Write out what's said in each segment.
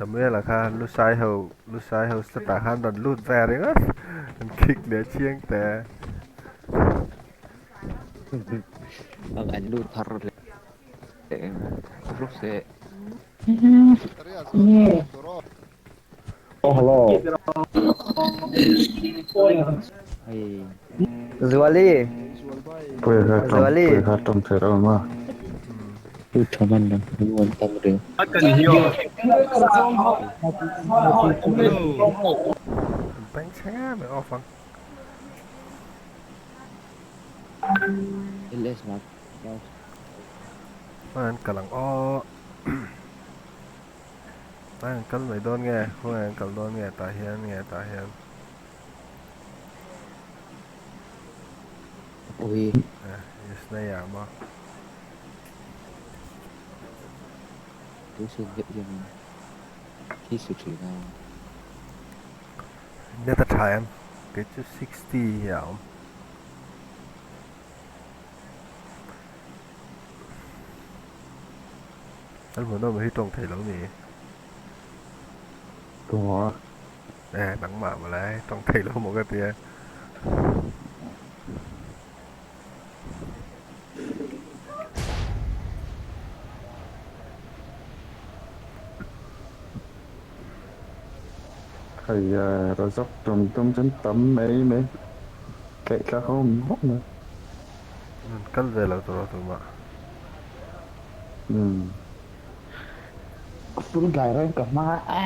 Samuel-a kha Lusai ho Lusai ho step ah khan rawn lut ve ringawt an kick leh chiang teh. An lut thar leh rawk se. Oh hello. Hei. Zuali. Zuali. Pu Thaman lam hi an tam reng. An bengchheng em em off ang. LS mak. An kal ang aw. Ai an kal mai dawn nge khawnge an kal dawn nge tah hian nge tah hian. Ui. Eh Yusnaya maw. Tu sun vek hian khi su thin a. Net a tha em? Kei chu 60 hi a awm. An hmuhnawm hi tawng thei lo ni. Tunga. Eh nangmah mawle tawng thei lo maw ka tia. Hei Razak tum tum chuan tam mai mai tlaih thlak a awm vak mai. An kal ve lo tur a tumah. Umm. Full dai reng ka hmang a,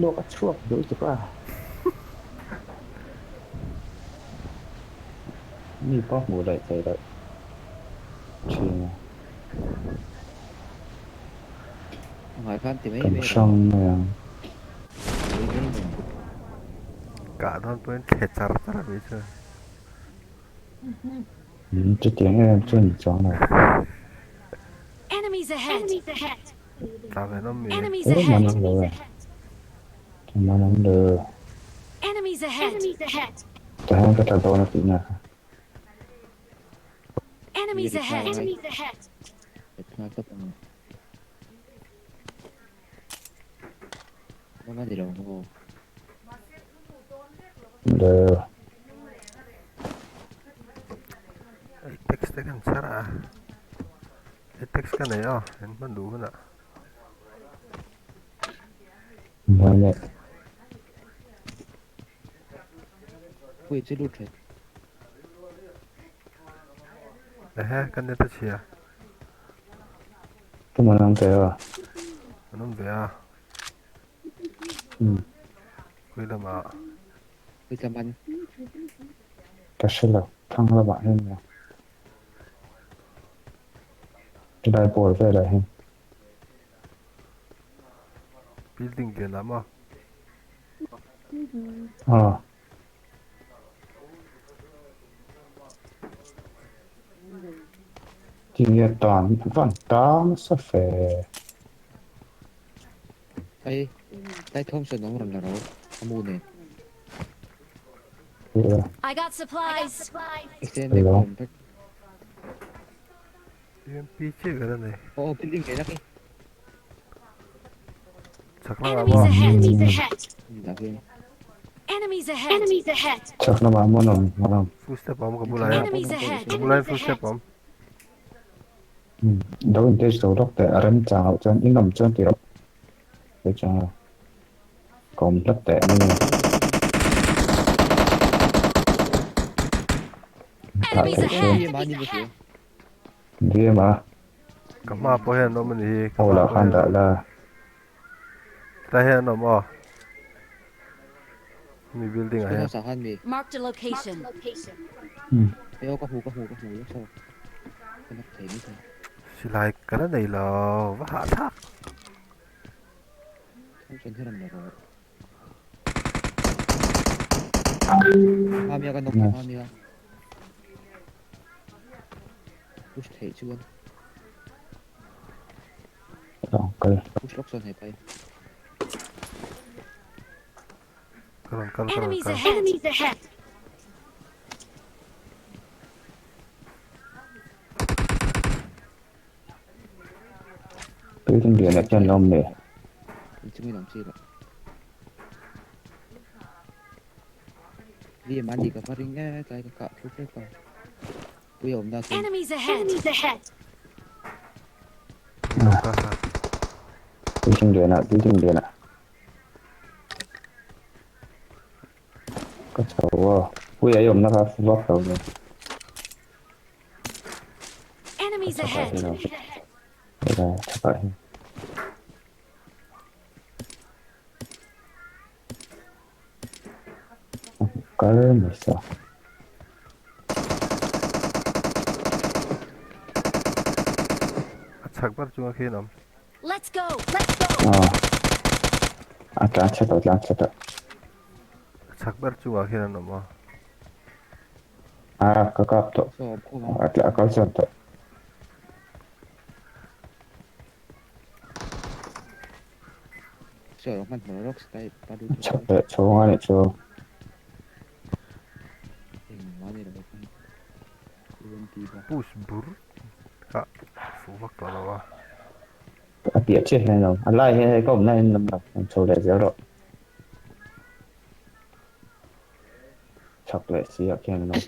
luak a chhuak duh tuk a. Mi pawh hmuh leh theih loh thin a. Ngai khan ti mai Kan mai rawh. hrang mai ang. Mai mai mai ang. Kah dawn pawhin thle char char a nih chu. Umm chutiang em em chuan ni chuang lo. Enemies ahead. Tla ve nawm mi. Enemies Eh ahead. man awm lo e. Man awm lo. Enemies ahead. Tah hian ka tla dawn a tihna kha. Enemies ahead. Nghal tawp ang. Mama ni lo maw. Le. Ei text te kan chhar a. Ei text ka nei a, en hman duh hunah. Mai leh. Pui chu lut tha. Ehe, kan net a chhia. Tum an awm ve a. An awm ve a. Umm. Khawi lamah? Khawi lam an? Ka hre lo, thlang lamah hian nia. Helai ball velah hian. Building lian ah maw? Aw. Tinge tan van tang nasa fe. Ai Tlai Thompson awm rawn la ro a mu nen. I got supplies. Extended Hello. awm vek. UMP chiah ka la nei. Aw aw building leh lak i. Chak lamah Enemies maw? ahead. Dah hian. Enemies ahead. Chak lamah maw an awm an awm. Full step a awm ka bulah hian. Enemies ahead. Ka bulah hian full step a awm. Lo in test lo lawk teh a remchang loh chuan in awm chuan tih loh teh chuan ka awm hlat teh mai a. Thah Enemies theih chuan ahead. Diam a. Ka hma pawh hian an awm a ni hi. Ka Aw hma lah pawh khan hian dah la. Tlai hian an awm aw. Mi building ah hian. School house ah khan mi. Marked a location. Hei aw ka hmu ka hmu ka hmu lawk saw. Ka nak thei mai thei. Silai ka la nei lo va hahthlak. Thompson hi rawn la rawh. Hma mi a ka knock hma mi a. Push theih chuan. Kal. Push lawk sawn hepai. Ka rawn kal ka rawn Enemies kal. ahead. Enemies ahead. Building lian ah khian an awm leh. Inchungin awm chi loh. Liam a ni ka va ring e tlai ka kah thlu hrep a. Pui a awm na chuan. Enemies ahead! Enemies ahead! Building lian ah building lian ah. Ka chho aw. Pui a i awmna kha vak lo nia. Enemies ahead! Helai chhakah hian. Kal mai sa. A chhak ber chunga khian awm. Let's go! Let's go! Ah. A tlan chhe tawh tlan chhe tawh. A chhak ber chungah khian an awm a. Ah ka kap tawh. A tla a kal sawn tawh. Chhak leh chhawng a nih chu. Push bur kha fuh vak tawh lo a. A piah chiah hian a awm. A lai hian hei ka awmna hian an awm lo. Rawn chho leh zel rawh. Chhak leh si ah khian an awm.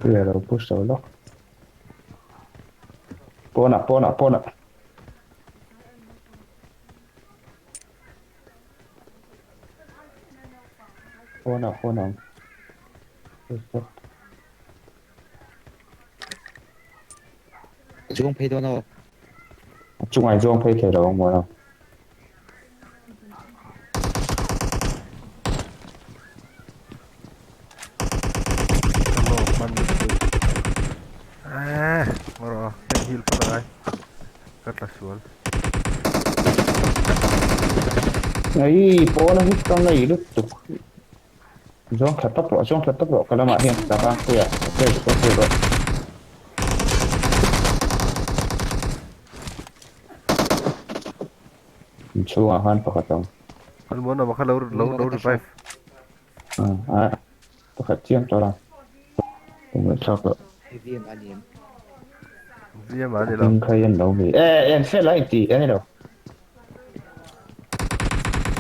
Puia lo push lo lawk. Pawnah pawnah pawnah. Pawnah pawnah. Push step. Zuang phei dawn aw. A chungah i zuang phei thei lo ang maw lo. Hello, man. Eh, ngoro, kan heal pa lai. Ka tla sual. Ai, pawna hi ka ngei lutuk. Zawng thla tawp rawh, zawng thla tawp rawh ka lamah hian tak a, puia okay okay rawh. Inchhungah khan pakhat a awm. An muan awm a kha lo lo lo revive. Ah, pakhat chiang tawh la. Ka ngaihthlak loh. VM a ni em? VM a ni lo. Hming kha i en lo mi. Eh, en fel a inti a ni lo.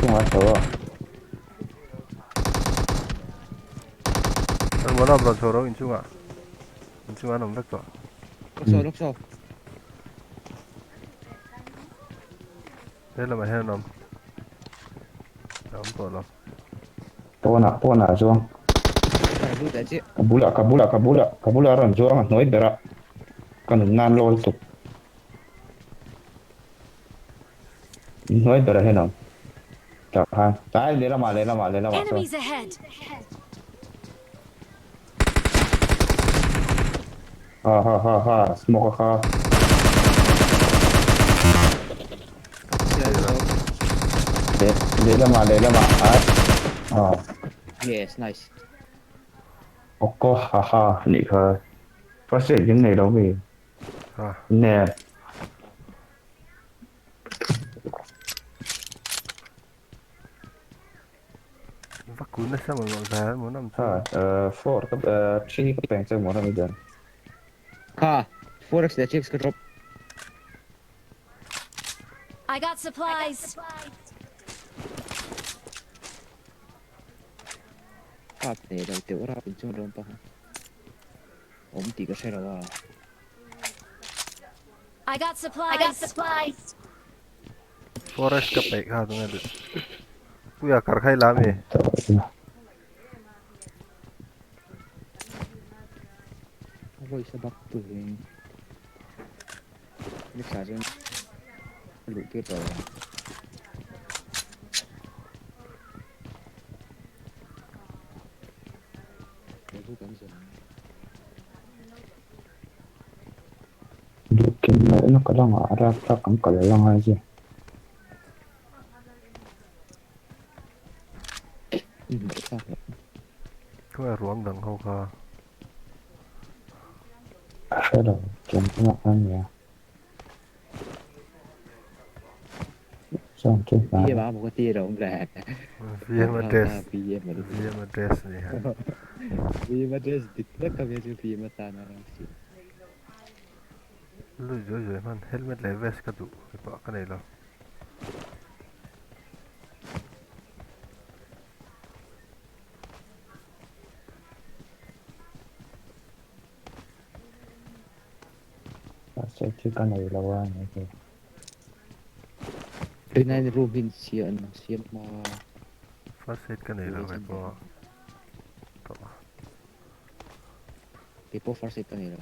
Chungah chho a. An muan awm rawn chho ro inchungah. Inchungah an awm vek tawh. Lok saw, lok saw. He lamah hian an awm. A awm tawh lo. Pawnah, pawnah a zuang. Ka bulah, ka bulah, ka bulah, ka bulah a rawn zuang a hnuai berah. Ka nun nan lawl tuk. Hnuai berah hian a awm. Tah khan. Tlai lehlamah, lehlamah, lehlamah sawn. Enemies ahead! Ha ha ha ha smoke a kha. Leh lehlamah lehlamah a ah. Yes nice. Awkaw ha ha nih kha. First aid in nei lo mi. Ha. Ne. Va kun nasa maw maw zai maw nam chu. Ha four ka three ka peng che maw nam i den. Kha four x leh three x ka drop. I got supplies. Kap nei lo teuh rap in chuan rawn paha. Awm tih ka hre lo a. I got supplies. I got supplies. Forest ka peih kha tunge duh. Puia kar khai la mi. Voice a bak tu in. Next ah chuan luh tir tawh lo. Duhkim lohna ka la ngah rap thlak kan kal la ngai zia. Khawnge ruang dang ho kha. Ka hre lo, tiang kawngah khan nia. Chuan chu hna. VM a maw ka ti rawng le. VM address VM address ni ha. VM address dik tak ka chu VM atan a rang si. Lui zui zui hman helmet leh vest ka duh mi pawh ka nei lo. Mahse thil ka nei lo a ni hi. Rinaiin room hi an siam hma. First aid ka nei lo ve pawh tawh. Kei pawh first aid ka nei lo.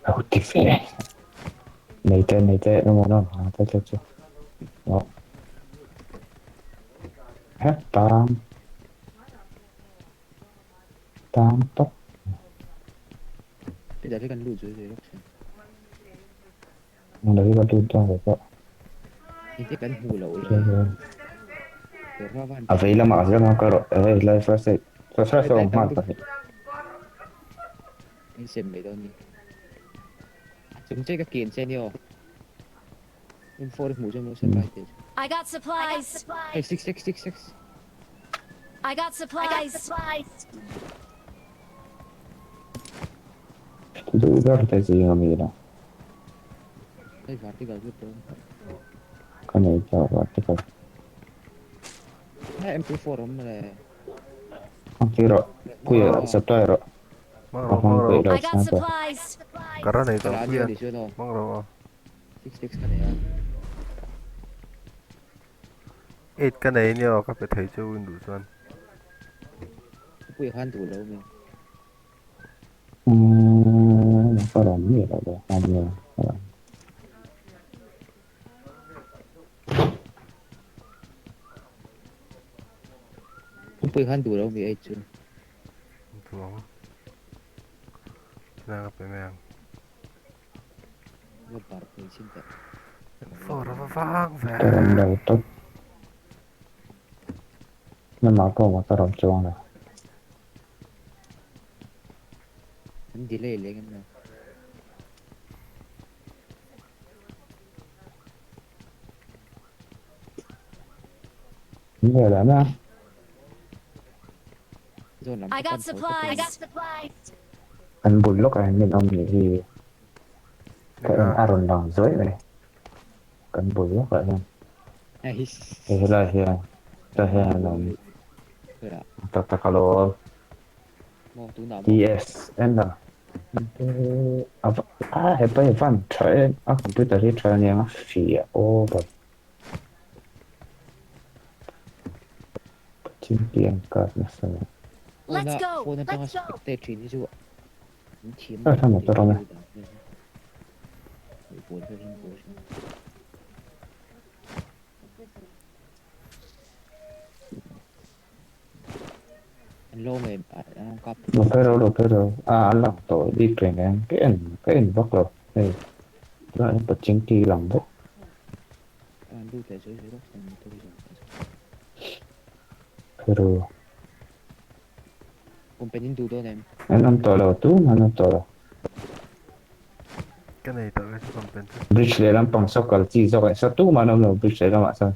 Lo ti ve. Nei te nei te emaw na ha te te chu. No. He tang. Tang tawp. Heta hi kan lut zui zui lawk thin. Ang lo hi ka lut dawn ve pawh. Engte kan hmuh loh le. A vei lamah zel ang ka rawh hei lai first aid first aid awm nghal pahnih. In sem mai dawn ni. A chung che ka ken che ni aw. M4 hmuh chuan maw supply te chu. I got supplies. Hei 6 6 6 6. I got supplies. Duh ber te zing a mi la. Hei vertical chu pawm. Ka nei chauh vertical. Hei MP4 awm le. Ang ti rawh. Puia supply rawh. Mang rawh mang rawh. I got supplies. Kara nei tawh puia. Mang rawh aw. 6 6 ka nei a. 8 ka nei nia aw ka pe thei chu in duh chuan. Pui khan duh lo mi. Umm ka rawn mi lo le a nia. Pui khan duh lo mi 8 chu. Duh ang. Na ka pe mai ang. For a va vang ve. Ka rawn lo tawp. Lamah pawh motor awm chuang lo. An delay leh ngem lo. Ni ve dan a. I got supplies. An bul lawkah hian min awm nih hi. Ka en a rawn lang zuai mai. Kan bul lawkah hian. Hei helai hian helai hian an awm. Tak tak alawm. TS en la. A hepa hi van tha em a computer hi tha aniang a fiah over. Champion card nasa lo. Let's go. Phone atanga spectate thin hi chu an thiam Ah, tha motor awm e. An lawm em an kap. Lo pe ro lo pe ro. Ah an lang tawh bik reng reng. Ka en ka en vak lo. Hei tunah hian paching ti lang bawk. An lut leh zui zui bawk chuan motor hi zawng Pero Company in duh dawn em? An awm tawh lo tum an awm tawh lo. Ka nei tawh ve chu company chu. Bridge leh lampang saw kal chi zawk eh saw tum an awm lo bridge leh lamah chuan.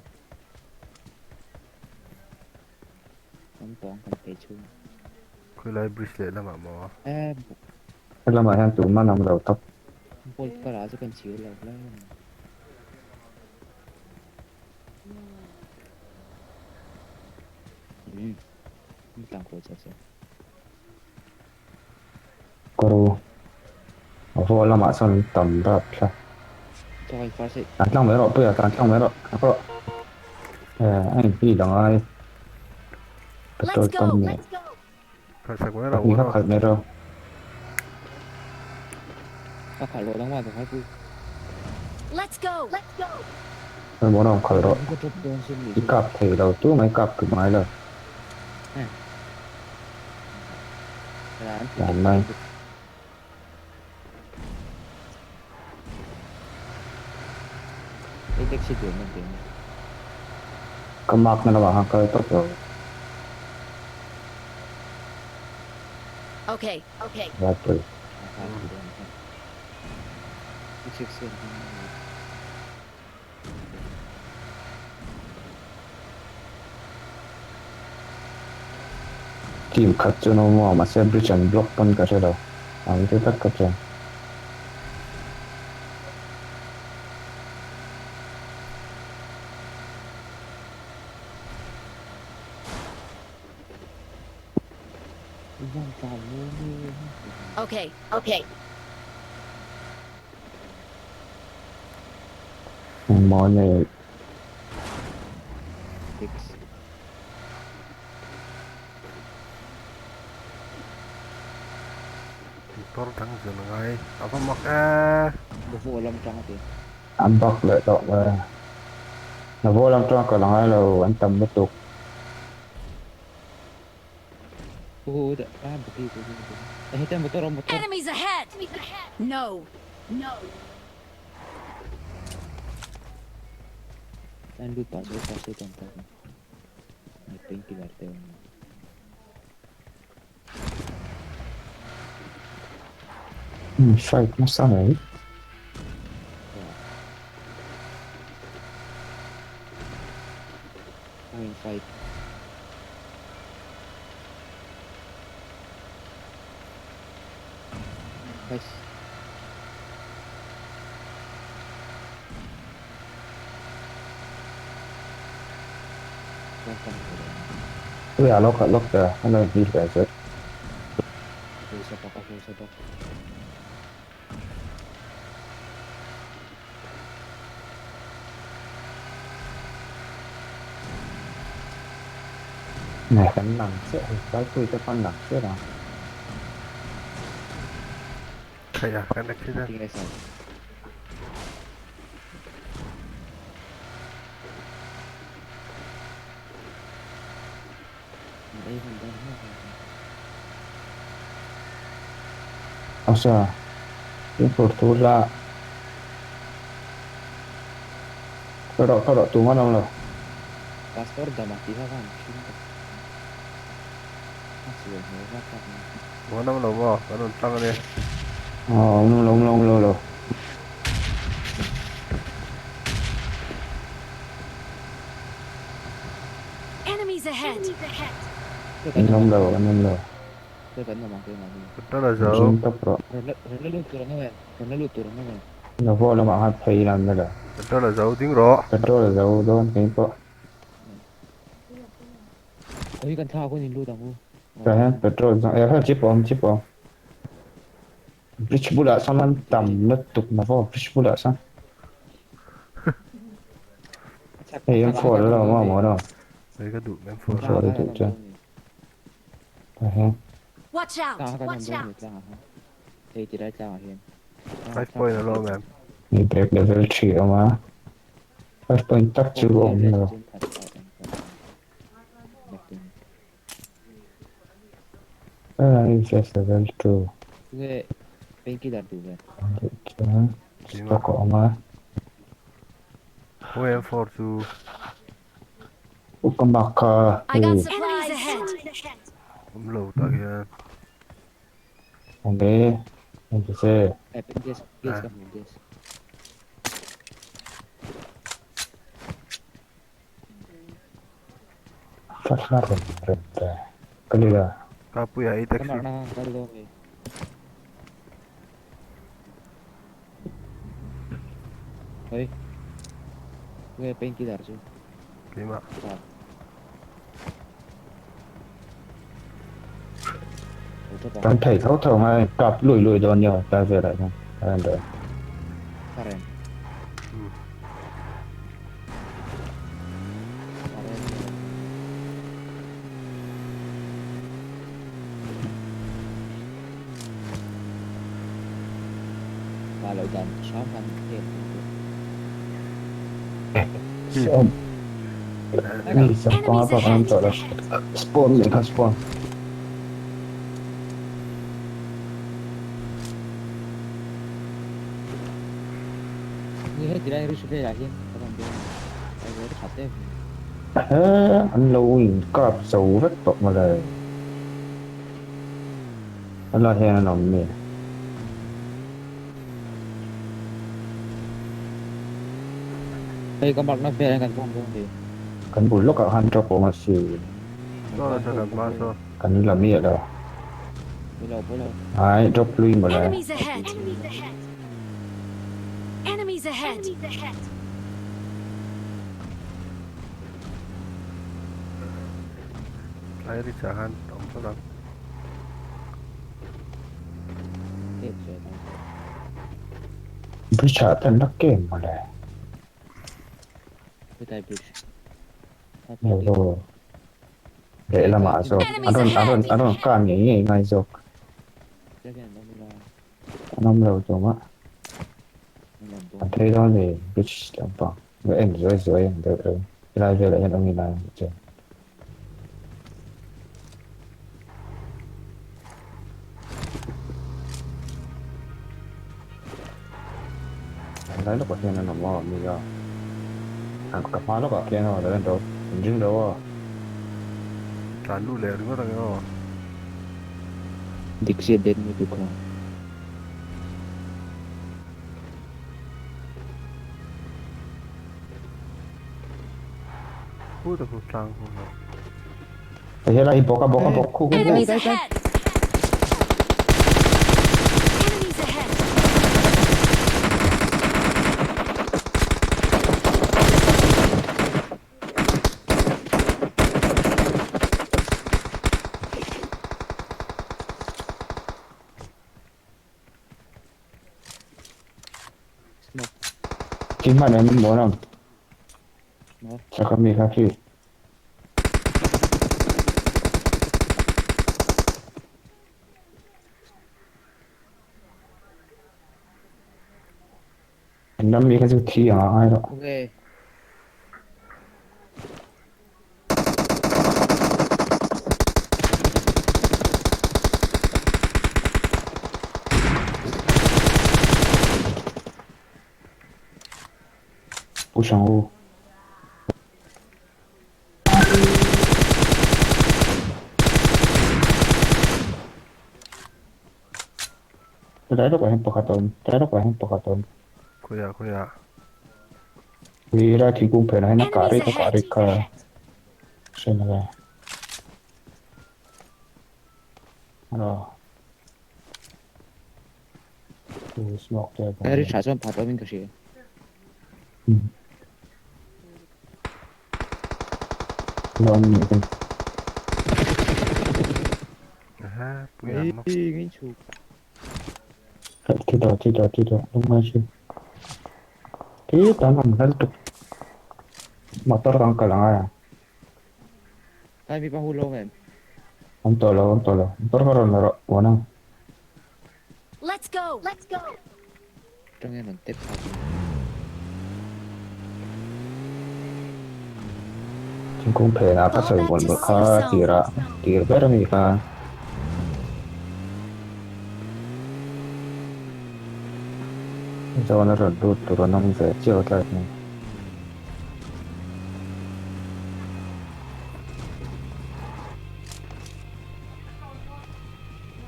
Lampang kan phei chhung. Khawilai bridge leh lamah maw? Eh. Helamah hian tum an awm lo tawp. Bolt ka rah chu kan chhir lo hle mai. Umm tlang khawi chak chak. Kawru a vaw lamah chuan an tam rap thla. Chawhai first aid. Tlan tlang mai rawh puia tlan tlang mai rawh tlan rawh. Eh a inhli la ngai. Petrol tam nen. Khalh sak mai rawh Pahnih kha khalh mai rawh. Ka khalh rawh dangmah ka khalh pui. Let's go. Hei maw rawng khalh rawh. I kap thei lo tu mai kap tum ngai lo. Tlan mai. Ka mark na lamah khan kal tawp lo. Okay. Ralpui. Team khat chu an awm a, mahse bridge an block pawn ka hre lo. Ang te tak ka chuan. Okay, okay. Engmaw nei. Motor dang zun ngai a va mak e. Navo lam tang ati. An bak leh tawh mai. Navo lam tang kal angai lo an tam lutuk. Enemies ahead! No! No! Fight nasa mai. Puia lo khat lawk ta, a lo inhmil ve zet. Nè kan lang chiah hei, Valpui te pawh an lang chiah ang. Khaih a, kan accident. Asa, fimkhur tur la. Ka rawh ka rawh tum an awm lo. Pastor dama tih kha khan hring tak a sual hmel vak vak mai. Muan awm lo maw? Kan rawn tlang a ni. Aw awm lo awm lo awm lo lo. Enemies ahead! An awm lo an awm lo. Petrol a zo. Ring tawp rawh. Navo lamah khan phei ila an la lo. Petrol a zo ding rawh. Petrol a zo dawn kei pawh. Tah hian petrol zawng eh jeep a awm jeep a awm. Bridge bulah sawn an tam lutuk navo bridge bulah sawn. Hei M4 a lo awm a maw lo. Hei ka duh M4. M4 a duh chuan. Tah hian. Watch out! Watch out! 5 point a lo awm em? Hei break level 3 a awm a. 5 point tak chu a awm lo. Helai hi level 2. Chuan stock a awm a. Khawi M4 chu. Upa mak kha I got hei. supplies! Enemies ahead! Awm lo tah hian. Awm e. Awm ta che. Ka hla rem rem ta. Ka ni la. Kapuia i taxi. Keimah. Kan thei tho tho ngai kap lui lui dawn nia tlai velah hian a en dawn. Sawm mi sawmpanga bak an awm tawh lo spawn leh kha spawn. He an lo in kap zo vek tawh mawle. Helai hian an awm mi. Kan bul lawkah khan drop awm a si. Saw la saw kan hma saw. Kan la miah lo. Pawilo pawilo. Ai drop hlui mawle. Enemies ahead! Enemies ahead! Tlai ri chah khan awm phawt ang. Bridge ah te an la kem mawle. Helai bridge. Hello. Lehlamah zawk a rawn a rawn a rawn kah ngei ngei ngai zawk. An awm lo tumah. An phei dawn ni bridge lampang va en zuai zuai ang deuh reng helai velah hian awm ila chuan. Helai lawkah hian an awm aw mi a. Ka hma lawkah khian aw lo en rawh in ring lo aw. Tlan luh leh ringawt ang e aw. Dik chiah det mai tu kha. Pu ta khu tlang khu lo. Helai hi bawk a bawk a bawk khu khu khu. Enemies ahead! Enemies ahead! Khi hman em muan ang. Chak ami kha khi. An ram mi kha chu thi ang a ngai rawh. Okay. Push ang u. Tlai lawkah hian pakhat a awm, tlai lawkah hian pakhat a awm. Khawiah khawiah. Ui helai thingkung phenah hian a kah Enemies rek a kah ahead! rek kha hre nalh e. Hello. Chu smoke te Tlai ri tha chuan pakhat awmin ka hria. Lo an nih chu. Aha, pui an nawk. Ui ngei chhuk. Thi tawh thi tawh thi tawh lung ngai si. Thi tan an hal tuk. Motor kan kal angai a. Tlai mi pa hu lo em. Awm tawh lo awm tawh lo. Motor kha rawn la rawh puan ang. Let's go! Let's go! Tang em an tep phak ni. Thingkung phenah ka Fall sawi back mawlh to mawlh kha safe tirah zone. tir ber a mi kha. Zawn a rawn lut tur an awm ve chiau tlai hnu.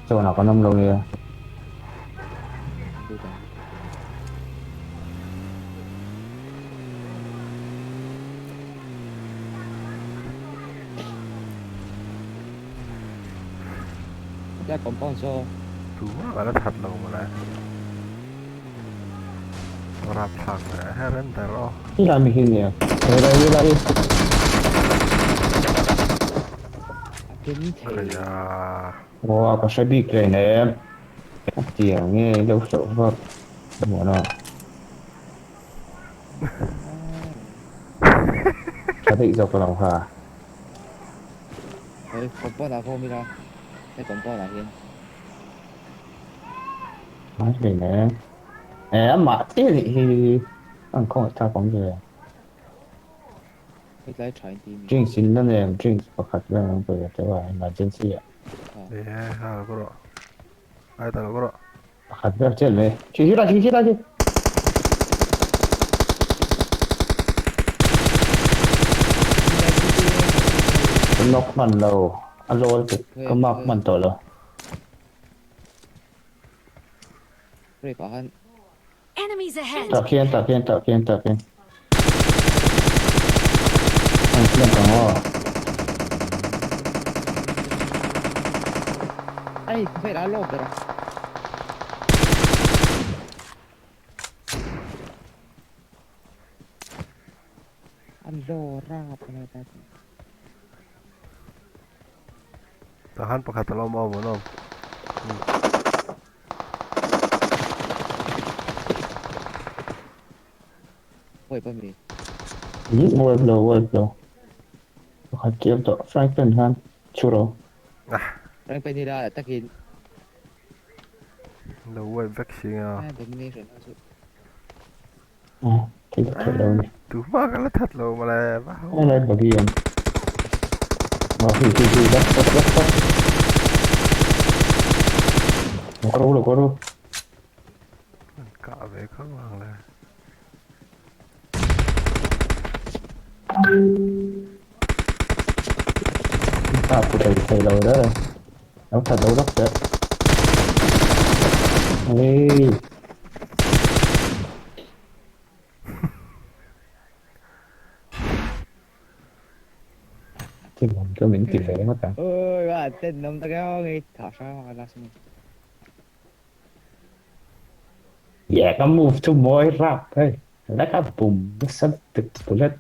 Zawnah kan awm lo nge. Tlai compound saw. Tumah ka la that lo mawle. Rapthlak leh her en der aw. Helai mi hi nia. Helai helai hi. A ken thei. Khaia. Aw ka hre bik reng em. A tiang nge lo hlauh vak muan a. Tha daih zawk ka lo kha. Oi compound ah khawm ila. He compound ah hian. Mai hlei nem. E amah chiah nih hi an khawngaih thlak awm ve. Hetlai tha in ti mi. Drinks in la nem drinks pakhat vel an pe ve teuh a emergency ah. E ha lo rawh. Ai ta lo rawh. Pakhat vel chiah mai. Khi khi lai khi khi lai khi. Ka knock hman lo a lawl tuk ka mark hman tawh lo. Enemies ahead! Tah khian tah khian tah khian tah khian. An flank ang aw. Ai, khawvel a lawm ber a. An law rap a lai ta. Tahan pakhat a lawm awm an awm. Pawi pa mi. Ih, wipe lo, wipe lo. Pakhat chiam tawh, frying pan khan chhuro. Frying pan hi la takin. Lo wipe vek si nga. Ah, domination ho chu. Ah, thil ka theih lo a ni. Tu hma ka la that lo mawle. Helai lai bagi an. Ah, hei hei hei, left left left left. Lo kal ru, lo kal ru. An kah ve khang ang le. A pu thei thei lo der e. Lo that lo lawk teh. Hey. Thil awm chu min ti ve ngawt ang. Oi va ten nom ta keo ngi tha sa ma la sum. Yeah, ka move chu mawi rap hei. Like a boom nasa lutuk bullet.